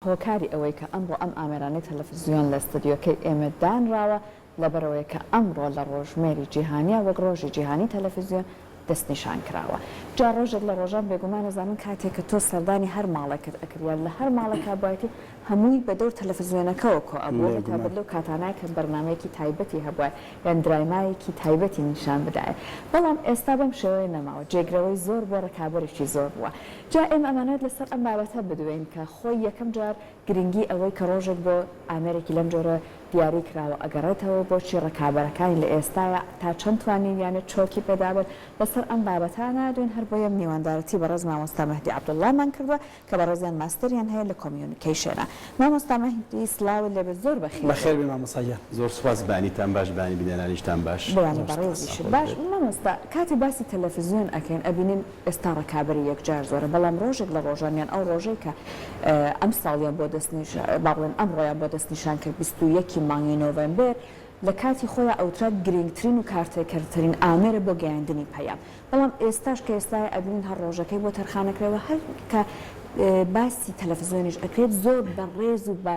هۆکاری ئەوەی کە ئەمڕۆ ئەم ئامێرانەی تەلەفزیۆن لە ستۆدیۆکەی ئێمە دانراوە لەبەرئەوەیە کە ئەمڕۆ لە ڕۆژمێری جیهانیا وەک ڕۆژی جیهانی تەلەفزیۆن دەستنیشان کراوە. جا ڕۆژێک لە ڕۆژان بێگومان ئەزانن کاتێک کە تۆ سەردانی هەر ماڵێکت ئەکرد یان لە هەر ماڵێکا بوایتی هەمووی بە دەور تەلەفزیۆنەکەوە کۆ ئەبووە بە تایبەت لەو کاتانە کە بەرنامەیەکی تایبەتی هەبوایە یان درایمایەکی تایبەتی نیشان بدایە بەڵام ئێستا بەم شێوەیە نەماوە جێگرەوەی زۆر بووە ڕکابەریشی زۆر بووە جا ئێمە ئەمانەوێت لەسەر ئەم بابەتە بدوێین کە خۆی یەکەم جار گرنگی ئەوەی کە ڕۆژێک بۆ ئامێرێکی لەم جۆرە دیاری کراوە ئەگەڕێتەوە بۆچی ڕکابەرەکانی لە ئێستایا تا چەند توانیویانە چۆکی پێدابن لەسەر ئەم بابەتانە دوێن هەر بۆیە میواندارەتی بەڕێز مامۆستا مەهدی عەبدوڵڵامان کردوە کە بەڕێزیان ماستەریان هەیە لە communication ا. مامۆستا مەهدی سڵاوت لێبێت زۆر بەخێر بێی. بەخێر بێی مامۆستا گیان. زۆر سوپاس بەیانیتان باش بەیانی بینەرانیشتان باش. بەیانی بەڕێزیشت باش. مامۆستا کاتێ باسی تەلەفزیۆن ئەکەین ئەبینین ئێستا ڕکابەری یەکجار زۆرە بەڵام ڕۆژێک لە ڕۆژان یان ئەو ڕۆژەی کە ئەمساڵیان بۆ دەستنیش با بڵێن ئەمڕۆیان بۆ دەستنیشان کرد 21 ی مانگی نۆڤەمبێر لە کاتی خۆیا ئەوترا گرینگترین و کارتێکەرترین ئامێرە بۆ گەیاندنی پەیام بەڵام ئێستاش کە ئێستایە ئەبینین هەر ڕۆژەکەی بۆ تەرخان ئەکرێ و هەر کە باسی تەلەفزیۆنیش ئەکرێت زۆر بە ڕێز و بە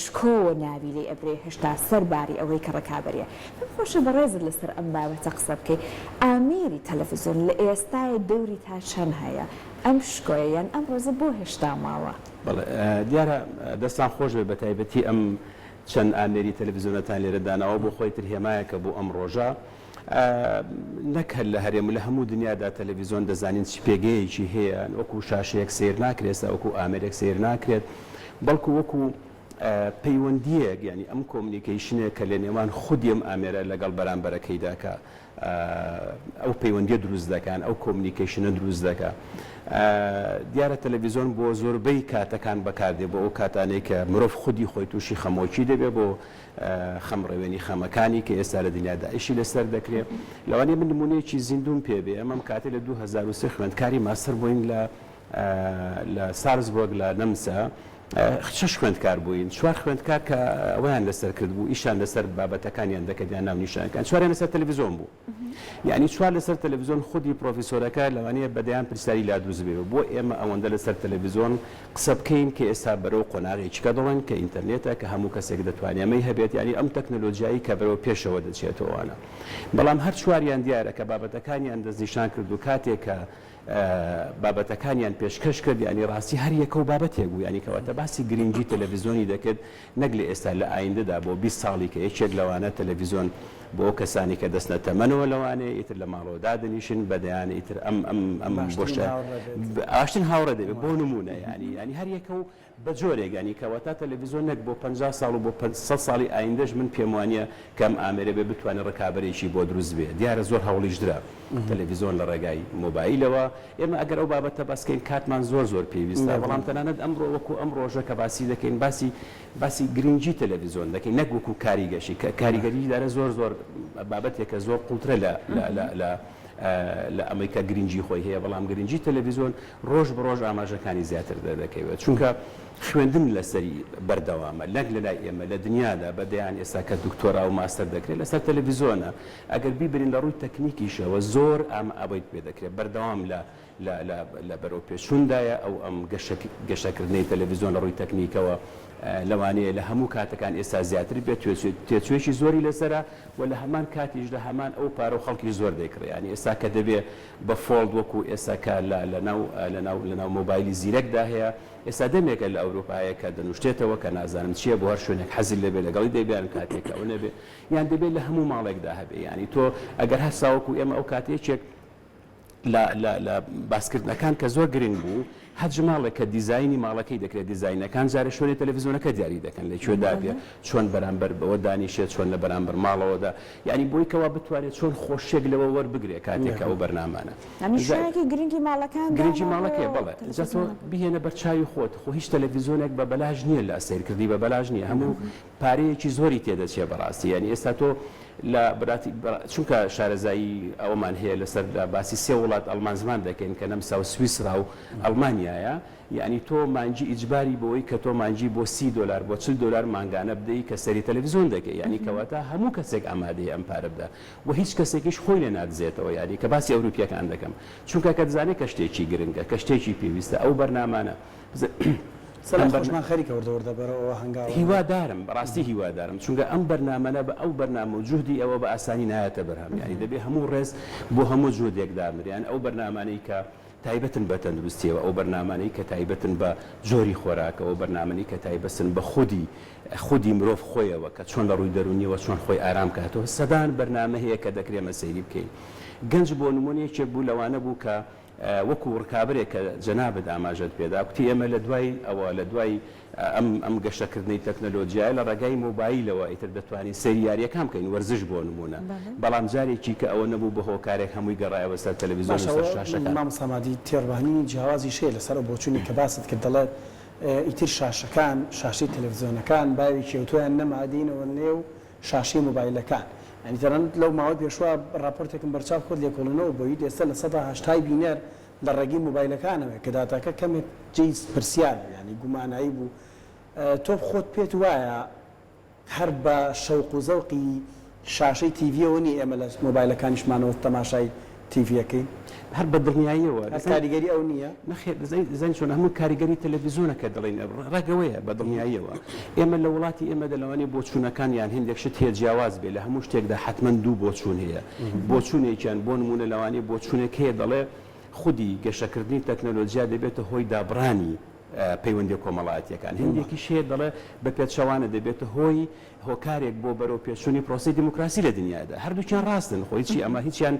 شکۆوە ناوی لێ ئەبرێ هێشتا سەر باری ئەوەی کە ڕکابەریە. پێم خۆشە بەڕێزت لەسەر ئەم بابەتە قسە بکەی. ئامێری تەلەفزیۆن لە ئێستایە دەوری تا چەند هەیە؟ ئەم شکۆیە یان ئەم ڕێزە بۆ هێشتا ماوە؟ بەڵێ دیارە دەستان خۆش بێت بەتایبەتی ئەم چەند ئامێری تەلەفزیۆنەتان لێرە داناوە بۆ خۆی تر هێمایەکە بۆ ئەم ڕۆژە. نەک هەر لە هەرێم و لە هەموو دنیادا تەلەڤیزۆن دەزانین چ پێگەیەکی هەیە، وەکو شاشەیەک سەیر ناکرێت، ئێستا وەکو ئامێرێک سەیر ناکرێت، بەڵکو وەکو پەیوەندییەک، یانی ئەم communication ێک کە لە نێوان خودی ئەم ئامێرە لەگەڵ بەرامبەرەکەیدا کە ئەو پەیوەندییە دروست دەکان، ئەو communication ە دروست دەکا. دیارە تەلەڤیزۆن بۆ زۆربەی کاتەکان بەکاردێ، بۆ ئەو کاتانەی کە مرۆڤ خودی خۆی تووشی خەمۆکی دەبێ، بۆ خەمڕەوێنی خەمەکانی کە ئێستا لە دنیادا ئیشی لەسەر دەکرێ. لەوانەیە من نموونەیەکی زیندووم پێ بێ، ئێمە ئەم کاتەی لە 2003 خوێندکاری ماستەر بووین لە لە سالزبۆرگ لە نەمسا، شەش خوێندکار بووین، چوار خوێندکار کە ئەوەیان لەسەر کردبوو، ئیشیان لەسەر بابەتەکانیان دەکرد یان ناونیشانەکان، چواریان لەسەر تەلەڤیزیۆن بوو. یەعنی چوار لەسەر تەلەڤیزۆن خودی پرۆفیسۆرەکە لەوانەیە بە دەیان پرسیاری لا دروست بێ بۆ ئێمە ئەوەندە لەسەر تەلەڤیزۆن قسە بکەین کە ئێستا بەرەو قۆناغێکی کە دەڵێن کە ئینتەرنێتە کە هەموو کەسێک دەتوانێ ئەمەی هەبێت یەعنی ئەم تەکنەلۆجیایی کە بەرەو پێشەوە دەچێتەوەوانە بەڵام هەر چواریان دیارە کە بابەتەکانیان دەستنیشان کرد و کاتێک کە بابەتەکانیان پێشکەش کرد یانی ڕاستی هەر یەکە و بابەتێک بوو یانی کەواتە باسی گرنگی تەلەڤیزۆنی دەکرد نەک لە ئێستا لە ئایندەدا بۆ 20 ساڵی کە یەکێک لەوانە تەلەڤیزۆن بۆ ئەو کەسانی کە دەستنە تەمەنەوە لەوانەیە ئیتر لە ماڵەوە دادەنیشن بە دەیان ئیتر ئەم ئەم ئەم باشترین بۆشە هاوڕێ بێت. باشترین هاوڕێ دەبێت بۆ نموونە یانی یانی هەر یەکە و بە جۆرێک یانی کەواتە تەلەڤیزۆن نەک بۆ 50 ساڵ و بۆ 100 ساڵی ئایندەش من پێم وانیە کە ئەم ئامێرە بێ بتوانێت ڕکابەرێکی بۆ دروست بێ دیارە زۆر هەوڵیش درا تەلەڤیزۆن لە ڕێگای مۆبایلەوە ئێمە ئەگەر ئەو بابەتە باس کەین کاتمان زۆر زۆر پێویستە بەڵام تەنانەت ئەمڕۆ وەکو ئەم ڕۆژە کە باسی دەکەین باسی باسی گرنگی تەلەڤیزۆن دەکەین نەک وەکو کاریگەشی کە کاریگەری دارە زۆر زۆر بابەتێکە زۆر قوڵترە لە لە لە لە لە ئەمەی کە گرنگی خۆی هەیە بەڵام گرنگی تەلەڤیزۆن ڕۆژ بە ڕۆژ ئاماژەکانی زیاتر دەردەکەوێت چونکە خوێندن لەسەری بەردەوامە نەک لە لای ئێمە لە دنیادا بە دەیان ئێستا کە دکتۆرا و ماستەر دەکرێت لەسەر تەلەڤیزۆنە ئەگەر بیبرین لە ڕووی تەکنیکیشەوە زۆر ئەم ئەوەی پێ دەکرێت بەردەوام لە لە لە لە بەرەو پێشچووندایە ئەو ئەم گەشە گەشەکردنەی تەلەڤیزیۆن لە ڕووی تەکنیکەوە لەوانەیە لە هەموو کاتەکان ئێستا زیاتر بێت تێچووێکی زۆری لەسەرە و لە هەمان کاتیشدا هەمان ئەو پارە و خەڵکیش زۆر دەیکڕێ یانی ئێستا کە دەبێ بە fold وەکو ئێستا کە لە لە ناو لە ناو لە ناو مۆبایلی زیرەکدا هەیە ئێستا دەمێکە لە ئەوروپا هەیە کە دەنوشتێتەوە کە نازانم چییە بۆ هەر شوێنێک حەزی لێ بێ لەگەڵی دەیبێ یان کاتێک کە ئەو نەبێ یان دەبێ لە هەموو ماڵێکدا هەبێ یانی تۆ ئەگەر هەستا وەکو ئێمە ئەو کاتە یەکێک لە لە لە باسکردنەکان کە زۆر گرنگ بوو هەر ماڵێک کە دیزاینی ماڵەکەی دەکرێت دیزاینەکان جارێ شوێنی تەلەفزیۆنەکە دیاری دەکەن لە کوێدا بێ چۆن بەرامبەر بەوە دانیشێت چۆن لە بەرامبەر ماڵەوەدا یعنی بۆی کەوا بتوانێت چۆن خۆشیەک لەوە وەربگرێ کاتێک کە ئەو بەرنامانە یعنی شوێنێکی گرنگی ماڵەکان گرنگی ماڵەکەی بەڵێ جا تۆ بهێنە بەرچاوی خۆت خۆ هیچ تەلەفزیۆنێک بە بەلاش نییە لە سەیرکردنی بە بەلاش نییە هەموو پارەیەکی زۆری تێدەچێ بەڕاستی یانی ئێستا تۆ لە براتی چونکە شارەزایی ئەوەمان هەیە لەسەر باسی سێ وڵات ئەڵمان زمان دەکەین کە نەمسا و سویسرا و ئەڵمانیایە یعنی تۆ مانگی ئیجباری بۆی کە تۆ مانگی بۆ 30 دلار بۆ 40 دلار مانگانە بدەی کە سەری تەلەڤیزیۆن دەکەی یعنی کەواتە هەموو کەسێک ئامادەیە ئەم پارە بدا و هیچ کەسێکیش خۆی لێ نادزێتەوە یعنی کە باسی ئەوروپیەکان دەکەم چونکە کە دەزانێت کە شتێکی گرنگە کە شتێکی پێویستە ئەو بەرنامانە. سەلام خۆشمان خەریکە وردە وردە بەرەو ئەوە هەنگاو ئەنێین. هیوادارم، بەڕاستی هیوادارم، چونکە ئەم بەرنامەنە بە ئەو بەرنامە و جوهدی ئەوە بە ئاسانی نایەتە بەرهەم، یانی دەبێ هەموو ڕێز بۆ هەموو جوهدێک دابنرێ، یان ئەو بەرنامانەی کە تایبەتن بە تەندروستیەوە، ئەو بەرنامانەی کە تایبەتن بە جۆری خۆراکەوە، ئەو بەرنامەنەی کە تایبەتن بە خودی خودی مرۆڤ خۆیەوە کە چۆن لە ڕووی دەروونیەوە چۆن خۆی ئارام کاتەوە، سەدان بەرنامە هەیە کە دەکرێ ئێمە سەیری بکەین. گەنج بۆ نموونە یەکێک بوو لەوانە بوو کە وەکو ڕکابەرێک کە جەنابت ئاماژەت پێدا کوتی ئێمە لە دوای ئەوە لە دوای ئەم ئەم گەشەکردنەی تەکنەلۆجیایە لە ڕێگای مۆبایلەوە ئیتر دەتوانین سەیری یارییەکان بکەین وەرزش بۆ نموونە بەڵام جارێکی کە ئەوە نەبوو بە هۆکارێک هەمووی گەڕایەوە سەر تەلەڤیزیۆن و سەر باشە شاشەکان. مامۆستا مادی تێڕوانینی جیاوازیش هەیە لەسەر ئەو بۆچوونەی کە باست کرد دەڵێت ئیتر شاشەکان شاشەی تەلەڤزیۆنەکان باوێکی ئەوتۆیان نەما دێینەوە نێو شاشەی مۆبایلەکان یانی تەنانەت لەو ماوەی پێشوە ڕاپۆرتێکم بەرچاو کەوت لێکۆڵینەوە بۆیت ئێستا 80% ی بینەر لە ڕێگەی مۆبایلەکانەوەیە کە داتاکە کەمێک جێی پرسیار بوو یانی گومانایی بوو تۆ خۆت پێت وایە هەر بە شەوق و زەوقی شاشەی تیڤیەوە نیە ئێمە لە مۆبایلەکانیشمانەوە تەماشای تیڤی ئەکەین؟ هەر بە دڵنیاییەوە. هەر کاریگەری ئەو نیە؟ نەخێر دەزانی چۆنە هەموو کاریگەری تەلەڤیزۆنە کە دەڵێین ڕێک ئەوەیە بە دڵنیاییەوە ئێمە لە وڵاتی ئێمەدا لەوانەیە بۆچوونەکان یان هێندێک شت هەیە جیاواز بێ لە هەموو شتێکدا حەتمەن دوو بۆچوون هەیە بۆچوونێکیان بۆ نموونە لەوانەیە بۆچوونێک هەیە دەڵێ خودی گەشەکردنی تەکنەلۆجیا دەبێتە هۆی دابڕانی پەیوەندیە کۆمەڵایەتیەکان هێندێکیش هەیە دەڵێ بە پێچەوانە دەبێتە هۆی هۆکارێک بۆ بەرەو پێشچوونی پرۆسەی دیموکراسی لە دنیادا. هەردووکیان ڕاستن، خۆ هیچی ئەمە هیچیان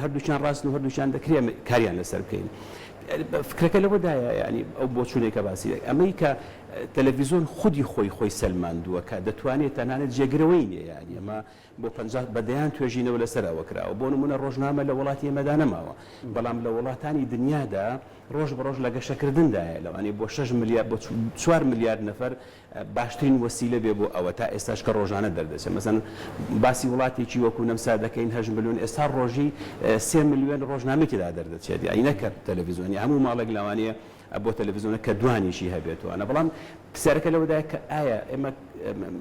هەردووکیان ڕاستن و هەردووکیان دەکرێ کاریان لەسەر بکەین. فکرەکە لەوەدایە یانی ئەو بۆچوونەی کە باسی دەکەی ئەمەی کە تەلەڤیزیۆن خودی خۆی خۆی سەلماندووە کە دەتوانێت تەنانەت جێگرەوەی نییە یانی ئەمە بۆ 50 بە دەیان توێژینەوە لەسەر ئەوە کراوە. بۆ نموونە ڕۆژنامە لە وڵاتی ئێمەدا نەماوە، بەڵام لە وڵاتانی دنیادا ڕۆژ بە ڕۆژ لە گەشەکردندایە لەوانەیە بۆ شەش ملیار بۆ چوار ملیار نەفەر باشترین وەسیلە بێ بۆ ئەوە تا ئێستاش کە ڕۆژانە دەردەچێت مەسەن باسی وڵاتێکی وەکو نەمسا دەکەین هەشت ملیۆن ئێستا ڕۆژی سێ ملیۆن ڕۆژنامەی تێدا دەردەچێت یانی نەک هەر تەلەڤیزیۆنی هەموو ماڵێک لەوانەیە بۆ تەلەڤیزیۆنە کە دوانیشی هەبێتوانە بەڵام پرسیارەکە لەوەدایە کە ئایا ئێمە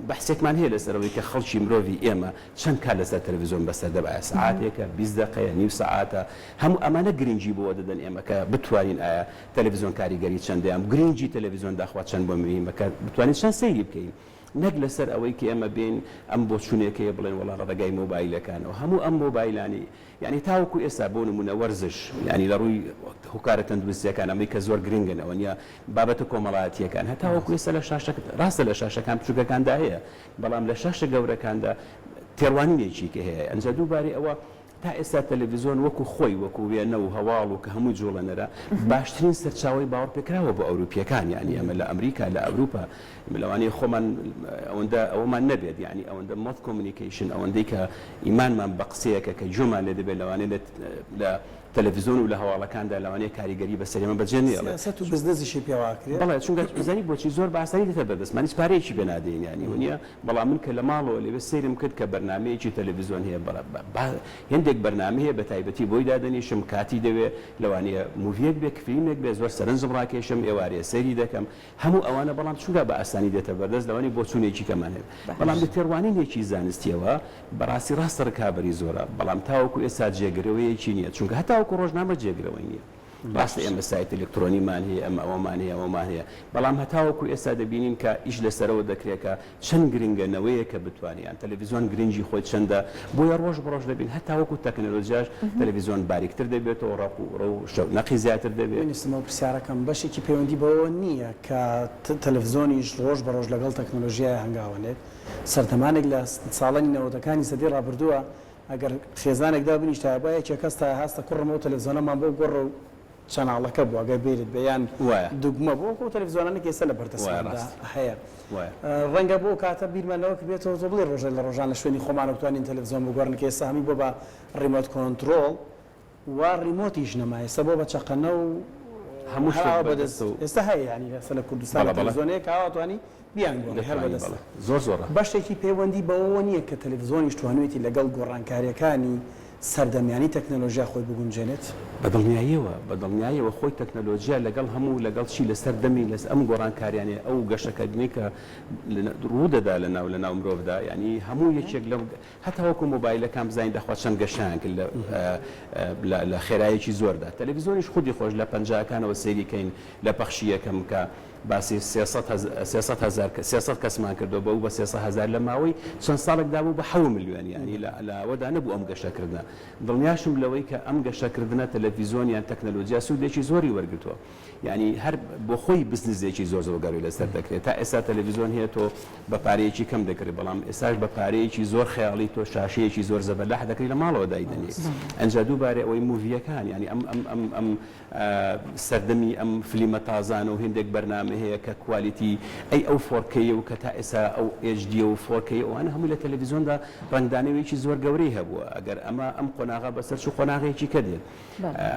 بەحسێکمان هەیە لەسەر ئەوەی کە خەڵکی مرۆڤی ئێمە چەند کات لەسەر تەلەڤیزیۆن بەسەر دەبا ئایا سەعاتێکە 20 دەقەیە نیو سەعاتە هەموو ئەمانە گرنگی بۆ دەدەن ئێمە کە بتوانین ئایا تەلەفزیۆن کاریگەری چەندە یان گرنگی تەلەفزیۆن داخوا چەند بۆ مهیمە کە بتوانین چەند سەیری بکەین نەک لەسەر ئەوەی کە ئێمە بێین ئەم بۆچونێکەیە بڵێن وەڵا لە ڕێگای مۆبایلەکانەوە هەموو ئەم مۆبایلانەی یعنی تاوەکو ئێستا بۆ نمونە وەرزش یعنی لە ڕووی هۆکارە تەندروستیەکان ئەمەی کە زۆر گرنگن ئەوە نیە بابەتە کۆمەڵایەتیەکان هەتاوەکو ئێستا لە شاشە ڕاستە لە شاشەکان بچووکەکاندا هەیە بەڵام لە شاشە گەورەکاندا تێڕوانینێکی کە هەیە ئەنجا دووبارەی ئەوە تا ئێستا تەلەڤیزۆن وەکو خۆی، وەکو وێنە و هەواڵ و کە هەمووی جوڵێنەرە، باشترین سەرچاوەی باوەڕپێکراوە بۆ ئەوروپییەکان، یانی ئێمە لە ئەمریکا، لە ئەوروپا، لەوانەیە خۆمان ئەوەندە ئەوەمان نەبێت، یانی ئەوەندە mouth communication، ئەوەندەی کە ئیمانمان بە قسەیەکە کە گوێمان لێ دەبێت، لەوانەیە لە لە تەلەڤیزۆن و لە هەواڵەکاندا لەوانەیە کاریگەری بەسەر ئێمە بەجێ نەیەڵێت. سیاسەت و بزنسیشی پێوە ئەکرێت. بەڵێ، چونکە زانی بۆچی؟ زۆر بە ئاسانی دێتە بەردەستمان، هیچ پارەیەکی پێ نادەین، یانی وەنیە؟ بەڵام من کە لە ماڵەوە لەوێ سەیرم کرد کە بەرنامەیەکی تەلەڤیزۆن هەیە بە هێندێک بەرنامە هەیە بە تایبەتی بۆی دادەنیشم کاتی دەوێ لەوانەیە movie یەک بێ فیلمێک بێ زۆر سەرنجم ڕاکێشم ئێوارەیە سەیری دەکەم هەموو ئەوانە بەڵام چونکە بە ئاسانی دێتە بەردەست لەوانەیە بۆچوونێکی کەمان هەبێ بەڵام لە تێڕوانینێکی زانستیەوە بەڕاستی ڕاستە ڕکابەری زۆرە بەڵام تاوەکو ئێستا جێگرەوەیەکی نییە چونکە هەتاوەکو ڕۆژنامە جێگرەوەی نییە. ڕاستە ئێمە سایتی ئەلکترۆنیمان هەیە، ئەمە ئەوەمان هەیە، ئەوەمان هەیە، بەڵام هەتاوەکو ئێستا دەبینین کە ئیش لەسەرەوە دەکرێت کە چەند گرنگە نەوەیەک کە بتوانێت یان تەلەڤیزیۆن گرنگی خۆی چەندە، بۆیە ڕۆژ بە ڕۆژ دەبین هەتاوەکو تەکنەلۆجیاش تەلەڤیزیۆن باریکتر دەبێتەوە، ڕەق و ڕە و شەونەقی زیاتر دەبێت. من ویستم ئەو پرسیارەکەم بەشێکی پەیوەندی بەوەوە نییە کە تەلەڤزۆنیش ڕۆژ بە ڕۆژ لەگەڵ تەکنەلۆژیای هەنگاوەنێت، سەردەمانێک لە ساڵانی نەوەدەکانی سەدەی ڕابردووە ئەگەر خێزانێک دابنیشتایە با یەکێک هەستایە هاستە کوڕم ئەو تەلەفزۆنەمان بۆ گۆڕە و چەناڵەکە بوو ئەگەر بیرت بێ یان وایە. دوگمە بوو وەکو ئەو تەلەفزیۆنانەی کە ئێستا لە وایە بەردەستماندا ڕاستە. هەیە وایە. ڕەنگە بۆ ئەو کاتە بیرمان لەوە کردبێتەوە تۆ بڵێی ڕۆژێک لە ڕۆژان لە شوێنی خۆمانەوە بتوانین تەلەفزیۆن بگۆڕین کە ئێستا هەمووی بۆ بە remote control و ڕیمۆتیش نەما ئێستا بۆ بە چەقەنە و هەموو هەر شتێک ئاوا بە بەدەست دەستە و ئێستا هەیە یانی ئێستا لە کوردستان بەڵێ بەڵێ. تەلەفزیۆنەیە کە ئاوا توانی بیانگۆڕی هەر دەتوانی بەدەستە. بەڵێ زۆر زۆرە. بەشێکی پەیوەندی بەوەوە نییە کە تەلەفزیۆنیش توانویەتی لەگەڵ گۆڕانکارییەکانی سەردەمیانی تەکنەلۆژیا خۆی بگونجێنێت؟ بە دڵنیاییەوە، بە دڵنیاییەوە خۆی تەکنەلۆژیا لەگەڵ هەموو لەگەڵ چی لەسەر دەمی لەس ئەم گۆڕانکاریانەی ئەو گەشەکردنەی کە ڕوو دەدا لەناو لەناو مرۆڤدا یانی هەموو یەکێک لەو هەتا وەکو مۆبایلەکان بزانین دەخوا چەند گەشەیان کرد لە لە خێرایەکی زۆردا تەلەفیزۆنیش خودی خۆش لە پەنجاکانەوە سەیری کەین لە پەخشی یەکەم کە. باسی 300 هەزار 300 کەسمان کردەوە بەو بە 300 هەزار لە ماوەی چەند ساڵێکدا بوو بە 7 ملیۆن یانی لەوەدا نەبوو ئەم گەشەکردنە. دڵنیاشم لەوەی کە ئەم گەشەکردنە تەلەفیزۆن یان تەکنەلۆجیا سوودێکی زۆری وەرگرتووە. یانی هەر بۆ خۆی بزنسێکی زۆر زۆر گەورەی لەسەر دەکرێت. تا ئێستا تەلەفیزۆن هەیە تۆ بە پارەیەکی کەم دەکڕی بەڵام ئێستاش بە پارەیەکی زۆر خەیاڵی تۆ شاشەیەکی زۆر زەبەلاح دەکڕی لە ماڵەوە دایدەنێی. ئەنجا دووبارە ئەوەی movie یەکان یانی ئەم ئەم ئەم ئەم سەردەمی ئەم فلیمە تازانە و هێندێک بەرنامە هەیە کە quality ئەی ئەو 4K و کە تا ئێستا ئەو HD و 4K ئەوانە هەمووی لە تەلەفیزۆندا ڕەنگدانەوەیەکی زۆر گەورەی هەبووە ئەگەر ئەمە ئەم قۆناغە بەسەر چوو قۆناغێکی کە دێت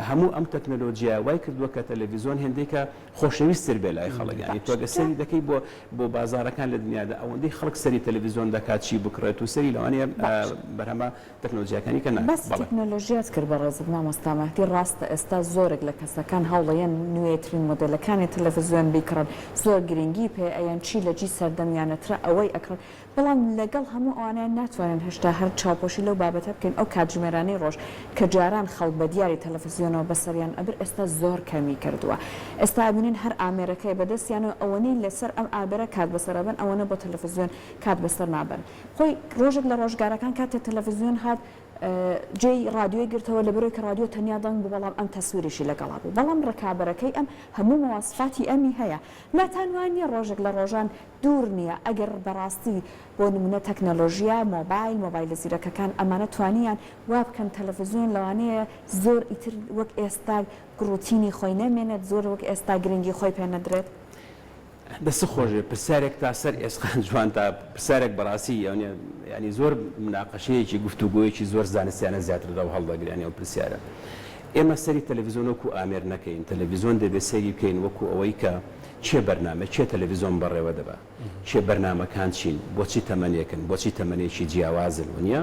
هەموو ئەم تەکنەلۆجیا وای کردووە کە تەلەفیزۆن هێندەی کە خۆشەویستتر بێ لای خەڵک یانی تۆ گەر سەری دەکەی بۆ بۆ بازاڕەکان لە دنیادا ئەوەندەی خەڵک سەری تەلەفیزۆن دەکات چی بکڕێت و سەری لەوانەیە بەرهەمە تەکنەلۆجیاکانی کە ناکات. باسی بەڵێ. تەکنەلۆژیات کرد بەڕێزت مامۆستا مەهدی ڕاستە ئێستا زۆرێک لە کەسەکان هەوڵەیەن نوێترین مۆدێلەکانی تەلەفزیۆن بیکڕن زۆر گرنگی پێ ئەیەن چی لە جی سەردەمیانەترە ئەوەی ئەکڕن بەڵام لەگەڵ هەموو ئەوانەیان ناتوانین هێشتا هەر چاوپۆشی لەو بابەتە بکەین ئەو کاتژمێرانەی ڕۆژ کە جاران خەڵک بە دیاری تەلەفزیۆنەوە بەسەریان ئەبرد ئێستا زۆر کەمی کردووە ئێستا ئەبینین هەر ئامێرەکەی بەدەستیانەوە ئەوەنەی لەسەر ئەم ئامێرە کات بەسەر ئەبەن ئەوەنە بۆ تەلەفزیۆن کات بەسەر نابەن. خۆی ڕۆژێک لە ڕۆژگارەکان کاتێ تەلەفزیۆن هات جێی ڕادیۆی گرتەوە لەبەرەوەی کە ڕادیۆ تەنیا دەنگ بوو بەڵام ئەم تەسویریشی لەگەڵا بوو بەڵام ڕکابەرەکەی ئەم هەموو مواسفاتی ئەمی هەیە لاتان وا نییە ڕۆژێک لە ڕۆژان دوور نییە ئەگەر بەڕاستی بۆ نمونە تەکنەلۆژیا مۆبایل مۆبایلە زیرەکەکان ئەمانە توانیان وا بکەن تەلەفزیۆن لەوانەیە زۆر ئیتر وەک ئێستا گڕوتینی خۆی نەمێنێت زۆر وەک ئێستا گرنگی خۆی پێ نەدرێت. دەست خۆشبێ پرسیارێک تا سەر ئێسقان جوان تا پرسیارێک بەڕاستی یانی زۆر مناقەشەیەکی گفتوگۆیەکی زۆر زانستیانە زیاتر دەو هەڵدەگرێ یانی ئەو پرسیارە ئێمە سەری تەلەڤیزیۆن وەکو ئامێر نەکەین تەلەڤیزیۆن دەبێ سەیری بکەین وەکو ئەوەی کە کێ بەرنامە کێ تەلەڤیزیۆن بەڕێوە دەبا کێ بەرنامەکان چین بۆچی تەمەنێکن بۆچی تەمەنێکی جیاوازن ونیە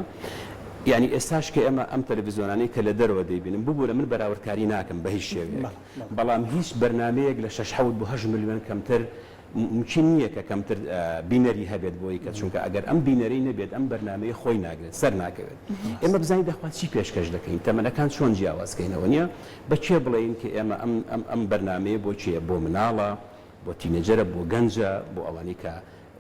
یانی ئێستاش کە ئێمە ئەم تەلەڤیزیۆنانەی کە لە دەرەوە دەیبینم ببورە من بەراوردکاری ناکەم بە هیچ شێوەیەک بەڵام هیچ بەرنامەیەک لە شەش حەوت بۆ هەشت ملیۆن کەمتر مومکین نییە کە کەمتر بینەری هەبێت بۆی کە چونکە ئەگەر ئەم بینەرەی نەبێت ئەم بەرنامەیە خۆی ناگرێت سەر ناکەوێت ئێمە بزانین دەخوا چی پێشکەش دەکەین تەمەنەکان چۆن جیاواز کەینەوە نییە بە کێ بڵێین کە ئێمە ئەم ئەم ئەم بەرنامەیە بۆ کێیە بۆ مناڵە بۆ teenager ە بۆ گەنجە بۆ ئەوانەی کە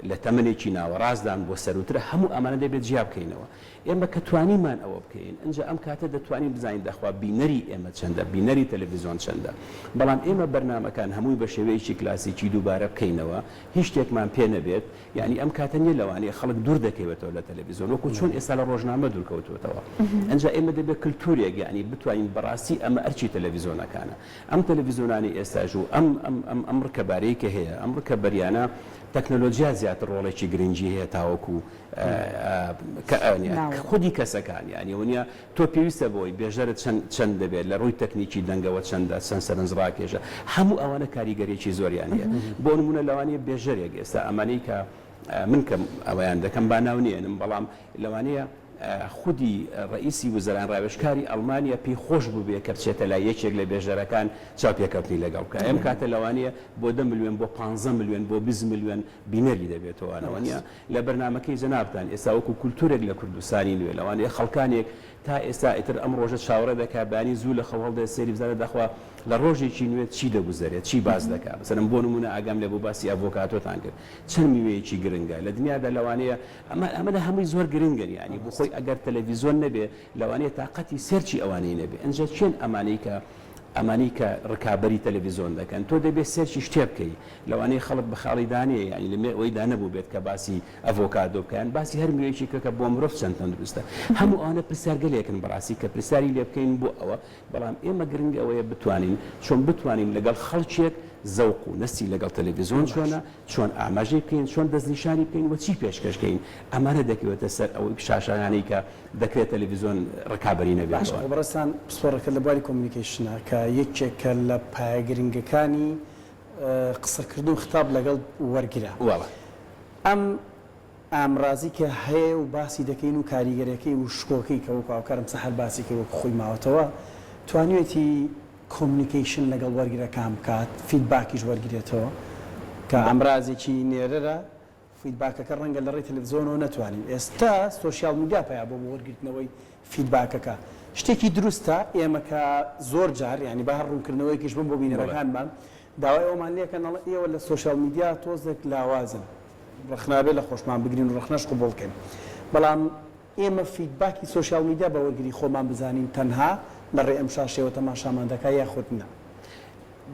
لە تەمەنێکی ناوەڕاستدان بۆ سەرووترە هەموو ئەمانە دەبێت جیا بکەینەوە ئێمە کە توانیمان ئەوە بکەین ئنجا ئەم کاتە دەتوانین بزانین دەخوا بینەری ئێمە چەندە بینەری تەلەفیزۆن چەندە بەڵام ئێمە بەرنامەکان هەمووی بە شێوەیەکی کلاسیکی دووبارە بکەینەوە هیچ شتێکمان پێ نەبێت یانی ئەم کاتە نیە لەوانەیە خەڵک دوور دەکەوێتەوە لە تەلەفیزۆن وەکو چۆن ئێستا لە ڕۆژنامە دوور کەوتووەتەوە ئنجا ئێمە دەبێت کلتورێک یانی بتوانین بەڕاستی ئەمە ئەرکی تەلەفیزۆنەکانە ئەم تەلەفیزۆنانەی ئێستاش و ئەم ئەم ئەم ئەم ڕکەبارەی کە هەیە ئەم ڕکەبەریانە تەکنەلۆجیا زیاتر ڕۆڵێکی گرنگی هەیە تاوەکو خودی کەسەکان یانی وەنیە تۆ پێویستە بۆی بێژەرت چەند چەند دەبێت لە ڕووی تەکنیکی دەنگەوە چەندە چەند سەرنجڕاکێشە هەموو ئەوانە کاریگەریی زۆریان هەیە بۆ نمونە لەوانەیە بێژەرێک ئێستا ئەمانەی کە من کە ئەوەیان دەکەم با ناو نێنم بەڵام لەوانەیە خودی ڕەئیسی وزەران ڕاوێژکاری ئەڵمانیا پێی خۆش بووبێ کە بچێتە لای یەکێک لە بێژەرەکان چاوپێکەوتنی لەگەڵ بکا ئەم کاتە لەوانەیە بۆ دە ملیۆن بۆ پانزە ملیۆن بۆ 20 ملیۆن بینەری دەبێتەوە لەوانەیە لە بەرنامەکەی جەنابتان ئێستا وەکو کولتورێک لە کوردستانی نوێ لەوانەیە خەڵکانێک تا ئێستا ئیتر ئەم ڕۆژە چاوەڕێ دەکا بەیانی زوو لە خەو هەڵدێت سەیری بزانێ داخوا لە ڕۆژێکی نوێ چی دەگوزەرێت چی باس دەکا مەسەلەن بۆ نموونە ئاگام لێ بوو باسی ئەڤۆکاتۆتان کرد چەند میوەیەکی گرنگە لە دنیادا لەوانەیە ئەمە ئەمە لە هەمووی زۆر گرنگن یانی بۆ خۆی ئەگەر تەلەڤیزۆن نەبێ لەوانەیە تاقەتی search ی ئەوانەی نەبێ ئنجا کێن ئەمانەی کە ئەمانەی کە ڕکابەری تەلەڤیزۆن دەکەن تۆ دەبێ search ی شتێ بکەی لەوانەیە خەڵک بە خاڵی دانێ یانی لە مێ ئەوەی دا نەبووبێت کە باسی ئەڤۆکادۆ بکە یان باسی هەر میوەیەکی کە کە بۆ مرۆڤ چەند تەندروستە هەموو ئەوانە پرسیارگەلێکن بەڕاستی کە پرسیاری لێ بکەین بۆ ئەوە بەڵام ئێمە گرنگ ئەوەیە بتوانین چۆن بتوانین لەگەڵ خەڵکێک زەوق و نەستی لەگەڵ تەلەڤیزۆن چۆنە چۆن ئاماژەی بکەین، چۆن دەستنیشانی بکەین و چی پێشکەش کەین، ئەمانە دەکەوێتە سەر ئەو شاشانەی کە دەکرێت تەلەڤیزۆن ڕکابەری باشە نەبێتەوە. خۆ بەڕێزتان پسپۆڕەکە لە بواری communication ە کە یەکێکە لە پایە گرنگەکانی قسەکردن و خیتاب لەگەڵ وەرگرە. بەڵێ. ئەم ئامرازی کە هەیە و باسی دەکەین و کاریگەریەکەی و شکۆکەی کە وەکو هاوکارم سەحەر باسی کرد وەکو خۆی ماوەتەوە توانیوێتی communication لەگەڵ وەرگرەکان بکات، feedback یش وەرگرێتەوە کە ئامرازێکی نێرەرە، feedback ەکە ڕەنگە لە ڕێی تەلەفزیۆنەوە نەتوانین، ئێستا social media پەیا بووە بۆ وەرگرتنەوەی feedback ەکە شتێکی دروستە، ئێمە کە زۆر جار یانی با هەر ڕوونکردنەوەیەکیش بم بۆ بینەرەکانمان. داوای ئەوەمان لێکەن ئەڵێ ئێوە لە social media تۆزێک لاوازن ڕەخنابێ لە خۆشمان بگرین و ڕەخنەش قبوڵ کەین بەڵام ئێمە feedback ی social media بە وەرگری خۆمان بزانین تەنها لە ڕێی ئەم شاشەیەوە تەماشامان دەکا یاخود نا؟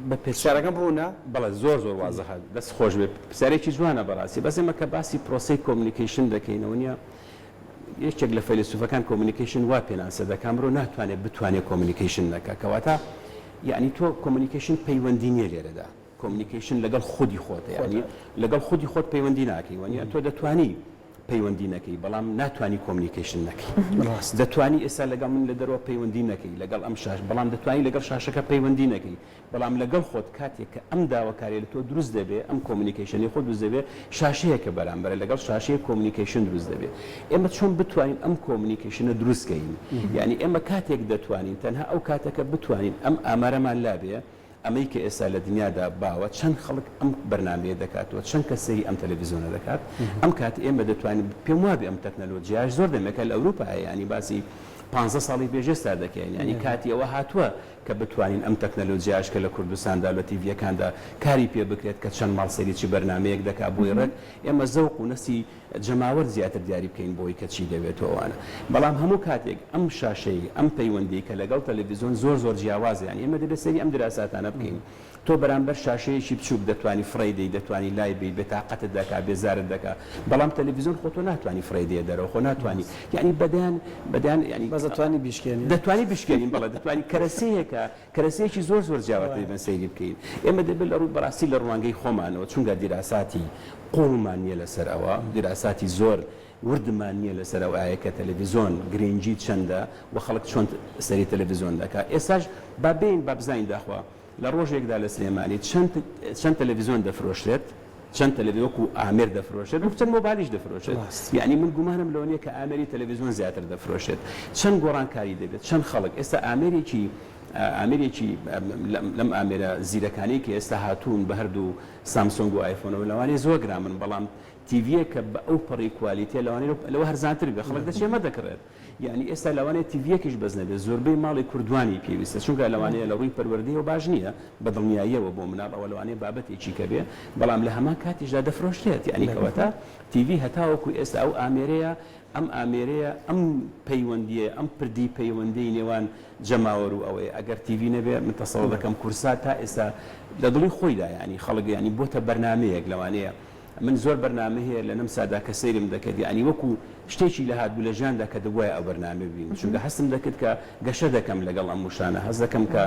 بە پێچ. پرسیارەکەم ڕوونە؟ بەڵێ زۆر زۆر وازحە دەست خۆش بێ پرسیارێکی جوانە بەڕاستی بەس ئێمە کە باسی پرۆسەی communication دەکەینەوە نیە یەکێک لە فەیلەسوفەکان communication وا پێناسە دەکا مرۆ ناتوانێت بتوانێت communication نەکا کەواتە یەعنی تۆ communication پەیوەندی نیە لێرەدا communication لەگەڵ خودی خۆتە یەعنی لەگەڵ خودی خۆت پەیوەندی ناکەی وەنیە تۆ دەتوانی پەیوەندی نەکەی بەڵام ناتوانی communication نەکەی ڕاستە. دەتوانی ئێستا لەگەڵ من لە دەرەوە پەیوەندی نەکەی لەگەڵ ئەم شاش بەڵام دەتوانی لەگەڵ شاشەکە پەیوەندی نەکەی بەڵام لەگەڵ خۆت کاتێک کە ئەم داواکاریە لە تۆ دروست دەبێ ئەم communication ەی خۆت دروست دەبێ شاشەیەکە بەرامبەرە لەگەڵ شاشەیە communication دروست دەبێ ئێمە چۆن بتوانین ئەم communication ە دروست کەین یعنی ئێمە کاتێک دەتوانین تەنها ئەو کاتەکە بتوانین ئەم ئامارەمان لابێ ئەمەی کە ئێستا لە دنیادا باوە چەند خەڵک ئەم بەرنامەیە دەکات و چەند کەس سەیری ئەم تەلەڤیزیۆنە دەکات ئەم کات ئێمە دەتوانین پێم وابێ ئەم تەکنەلۆجیاش زۆر دەمێکە لە ئەوروپا هەیە یانی باسی پانزە ساڵی پێش ئێستا دەکەین یانی کاتی ئەوە هاتووە کە بتوانین ئەم تەکنەلۆجیاش کە لە کوردستاندا لە تیڤیەکاندا کاری پێ بکرێت کە چەند ماڵ سەیری چ بەرنامەیەک دەکات بۆی ڕێک ئێمە زەوق و نەستی جەماوەر زیاتر دیاری بکەین بۆی کە چی دەوێت و ئەوانە بەڵام هەموو کاتێک ئەم شاشەی ئەم پەیوەندی کە لەگەڵ تەلەڤیزیۆن زۆر زۆر جیاوازە یانی ئێمە دەبێت سەیری ئەم دراساتانە بکەین تۆ بەرامبەر شاشەیەکی بچووک دەتوانی فڕێی دەی دەتوانی لای بەی بێتاقەتت دەکا بێزارت دەکا بەڵام تەلەڤیزیۆن خۆ تۆ ناتوانی فڕێی دەیە دەرەوە خۆ ناتوانی یانی بەدەیان بەدەیان یانی بەس دەتوانی بیشکێنی دەتوانی بشکێنین بەڵێ دەتوانی کەرەسەیەکە کەرەسەیەکی زۆر زۆر جیاوازتر دەبێت سەیری بکەین. ئێمە دەبێت لە ڕووی بەڕاستی لە ڕوانگەی خۆمانەوە چونکە دیراساتی قووڵمان نییە لەسەر ئەوە، دیراساتی زۆر وردمان نییە لەسەر ئەو ئایە کە تەلەڤیزۆن گرنگی چەندە و خەڵک چۆن سەیری تەلەڤیزۆن دەکات. ئێستاش با بێین با بزانین داخوا لە ڕۆژێکدا لە سلێمانی چەند چەند تەلەڤیزۆن دەفرۆشرێت؟ چەند تەلەڤیزیۆن وەکو ئامێر دەفرۆشێت وەکو چەند مۆبایلیش دەفرۆشێت یەعنی من گومانم لەوە نیە کە ئامێری تەلەڤیزیۆن زیاتر دەفرۆشێت چەند گۆڕانکاری دەبێت چەند خەڵک ئێستا ئامێرێکی ئامێرێکی لەم ئامێرە زیرەکانەی کە ئێستا هاتوون بە هەردوو سامسۆنگ و ئایفۆنەوە لەوانەیە زۆر گران بن بەڵام تیڤیەک کە بە ئەو پەڕی quality یە لەوانەیە لەوە هەرزانتر بێت خەڵک دەچێت مە دەکڕێت یانی ئێستا لەوانەیە تیڤیەکیش بەس نەبێت زۆربەی ماڵی کوردوانی پێویستە چونکە لەوانەیە لە ڕووی پەروەردەیەوە باش نییە بە دڵنیاییەوە بۆ مناڵ ئەوە لەوانەیە بابەتێکی کە بێ بەڵام لە هەمان کاتیشدا دەفرۆشرێت یانی کەواتە تیڤی هەتاوەکو ئێستا ئەو ئامێرەیە ئەم ئامێرەیە ئەم پەیوەندییە ئەم پردی پەیوەندی نێوان جەماوەر و ئەوەیە ئەگەر تیڤی نەبێ من تەسەوڕ دەکەم کورسات تا ئێستا لە دڵی خۆیدا یانی خەڵک یانی بۆتە بەرنامەیەک لەوانەیە من زۆر بەرنامە هەیە لە نەمسادا کە سەیرم دەکرد یەعنی وەکو شتێکی لەهات بوو لە ژیاندا کە دەبوایە ئەو بەرنامە ببینم چونکە هەستم دەکرد کە گەشە دەکەم لەگەڵ ئەم وشانە هەست دەکەم کە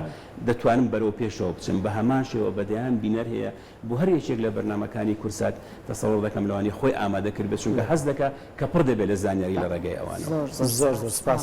دەتوانم بەرەو پێشەوە بچم بە هەمان شێوە بە دەیان بینەر هەیە بۆ هەر یەکێک لە بەرنامەکانی کورسات تەسەوڕ دەکەم لەوانەیە خۆی ئامادە کردبێت چونکە هەست دەکا کە پڕ دەبێت لە زانیاری لە ڕێگەی ئەوانەوە. زۆر زۆر زۆر سپاس.